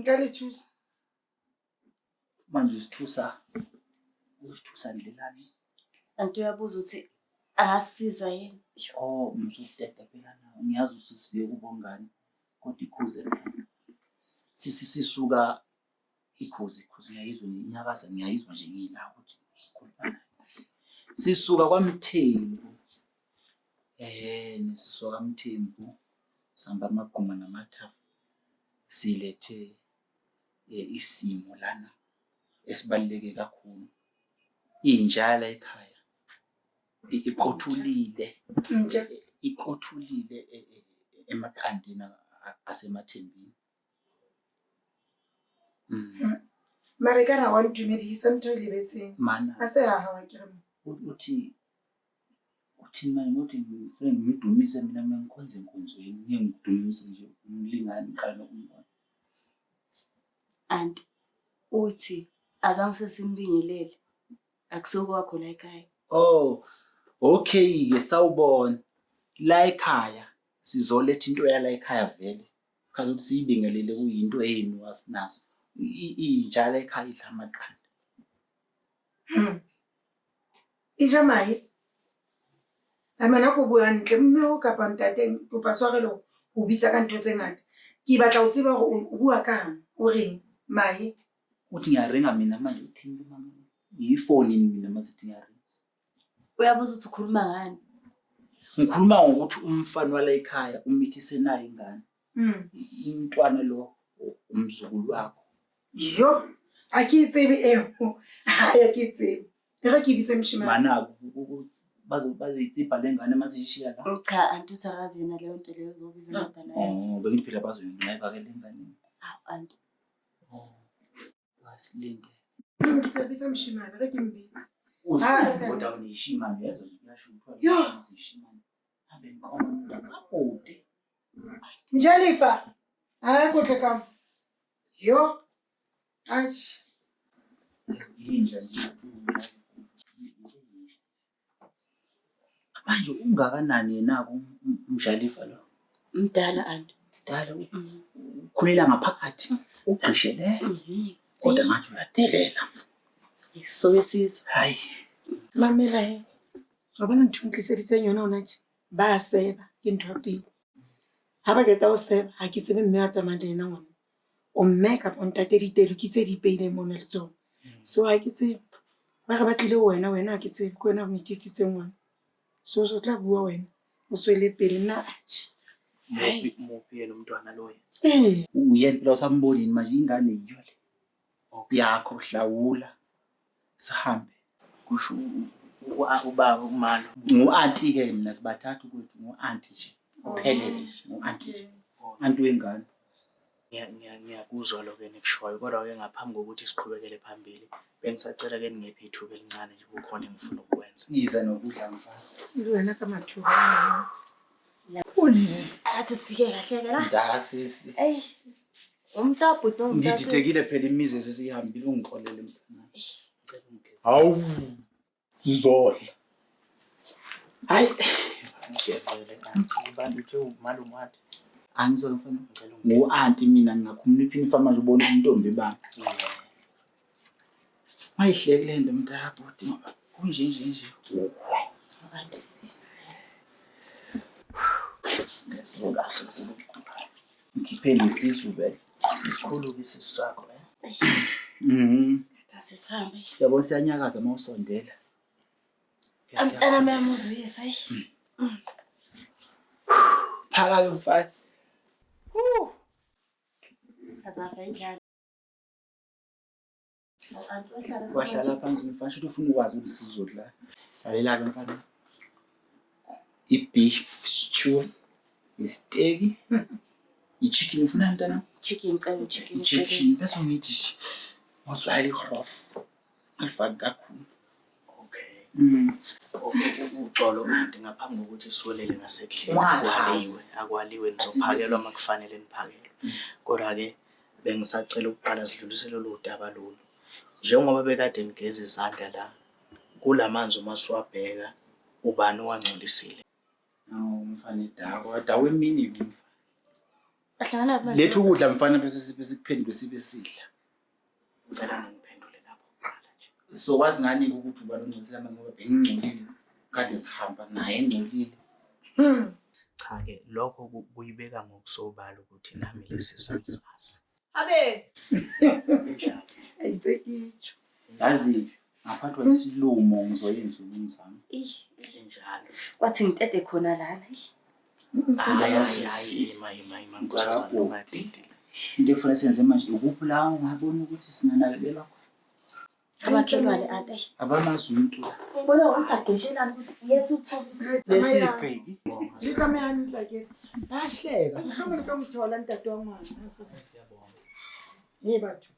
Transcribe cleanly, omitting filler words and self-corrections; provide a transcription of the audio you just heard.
Nka le thusa. Manje usithusa usithusa ndlelani? Anti uyabuza ukuthi angasisiza yini? Oh, msukudeda phela nawe. Ngiyazi ukuthi sifike kubongani kodwa ikhuze phela. Sisi sisuka ikhuze ikhuze ngiyayizwa nje inyakaza ngiyayizwa nje ngila ukuthi khuluma naye. Sisuka kwaMthembu. Eh, sisuka kwaMthembu sihamba amagquma namathafa silethe isimo lana esibaluleke kakhulu. Inja la ekhaya iqothulile Inja. iqothulile emaqandeni asemathembini. Mara ekare ha wa ntumedisa ntho e lebetseng. Mana A se ha hao akere. Uthi uthini manje ngokuthi ngifune ngimdumise mina mina ngikhonze enkonzweni ngeke ngikudumise nje umlingane ngiqala nokumbona. Anti uthi azange sesimbingelele akusokwakho la ekhaya. Oh, okay-ke sawubona. La ekhaya sizoletha into yala ekhaya vele. Sikhathi ukuthi siyibingelele kuyinto yenu asinazo. Inja la ekhaya idla amaqanda. E ja mahe. A mana ko bua hantle mme o kapa ntate kopa tshwarelo ho bitsa ka ntho tse ngata. Ke batla ho tseba hore o bua kang, o reng, mahe. Uthi ngiyaringa mina manje uthini mama? Ngiyifoni mina masithi ngiyaringa. Uyabuza ukuthi ukhuluma ngani? Ngikhuluma ngokuthi umfana wala ekhaya umithise nayo ingane. Umntwana lo umzukulu wakho. Yo, ha ke e tsebe eo. Ha ya ke e tsebe. E re ke bitse moshemane. Mana bazoyitsipha le ngane masiyishiya la. Cha anti uthi akazi yena leyo nto leyo uzobiza indodana yakhe. Oh, bengithi phela bazoyinxeba ke le ngane. Hawu anti. Oh. Asilinde. Ke tla bitsa moshemane, re ke mbitse. Ah, okay. Kodwa uneyishimane yazo kuyasho kuthiwa Yo. isishimane. Hambe nqomo kude. Mjalifa. Ha ko tle ka. Yo. Atjhe. Inja nje. Manje ungakanani yena-ke umdlalifa lo? Mdala anti. Mdala ukhulela ngaphakathi ugqishele kodwa ngathi uyadelela. Soke sizwe. Hayi. Mamela he. Wa bona ntho e ntliseditseng yona hona tje. Ba a seba ke ntho ya pele. Ha ba qeta ho seba ha ke tsebe mme a tsamayang le yena ngwana. O mme kapa ntate ditelu ke tse di ipeileng mona le tsona. So ha ke tsebe. Ba re ba tlile ho wena, wena ha ke tsebe ke wena o mitlisitseng ngwana. So o tla bua wena o tswele pele nna atjhe. Muphi muphi yena umntwana loyo? Eh. Uyena phela usambonini manje ingane yiyo le. Yakho hlawula sihambe. Kusho ubaba umalo. Ngu-anti-ke mina sibathathu kwethu ngu-anti nje. Uphelele nje ngu-anti nje. Anti wengane. Ngiyakuzwa lokho enikushoyo kodwa-ke ngaphambi kokuthi siqhubekele phambili bengisacela ke ningiphe ithuba elincane nje kukhona engifuna ukukwenza. Iza nokudla mfana. Le wena ka mathuba. Akathi sifike kahle ke la. Mntakasisi. Ey. Umntabhuti nomntasisi. Ngididekile phela imizi esesiyihambile ungixolele mntana. Ngicela ungigezele. Hawu. Sizodla. Hayi. Ngigezele anti ubani uthe umalume wathi Angizwa mfana. ngicela ungigezele. Ngu-anti mina ngingakhumula iphini manje ubona intombi bami. Mayihleki le nto mntakabhuti ngoba kunje nje nje. Anti. Ngikhiphe nesisu vele. Isikhulu-ke isisu sakho eh? Mhm. Asihambe. Yabo siyanyakaza uma usondela. Amntana mayamuzwisa ayi. Phaka-ke mfana. Azafa indlala. Anti wahlala Wahlala phansi umfana shuthi ufuna ukwazi ukuthi sizodla. Lalela-ke mfana. I-beef stew, isiteki, i-chicken ufuna mntana? Chicken cela chicken. I-chicken bese ngithi nje ngozwayela i-grof. Alifaki kakhulu. Okay. Mm. Uxolo anti ngaphambi kokuthi siwelele ngasekudleni Ungachazi. akwaliwe akwaliwe nizophakelwa uma kufanele niphakelwe. Kodwa-ke bengisacela ukuqala sidlulise lolu daba lolu. Njengoba bekade nigeza izandla la kula manzi uma siwabheka ubani owangcolisile? Awu umfana idakwa, dakwa emini umfana. Ahlangana manje. Letha ukudla mfana bese sibe sikuphendule sibe sidla. Ngicela ningiphendule lapho kuqala nje. So wazi ngani ukuthi ubani ongcolisile amanzi ngoba bengingcolile. Kade sihamba naye engcolile. Cha-ke lokho kuyibeka ngokusobala ukuthi nami lesi sangisazi. Abe. Injalo. Ayisekitsho. Yazi ngaphathwa isilumo ngizoyenza umzamo. Ih, Injalo. kwathi ngitete khona lana. Ih. Hayi Yazi. hayi ima ima ima nkosazana ungadidile. Into ekufanele senze manje ukuphi la ungabona ukuthi singanakelela khona. Amakhelwane anti. Eish. Abamazi umuntu la. Ngibona ukuthi agqishelana ukuthi yes uthola usizo. Lesigqiki. Le tsamaye hantle akere. Bahleka. Mohlomong le tlo mo thola ntate wa ngwana. Siyabonga. Ee batho.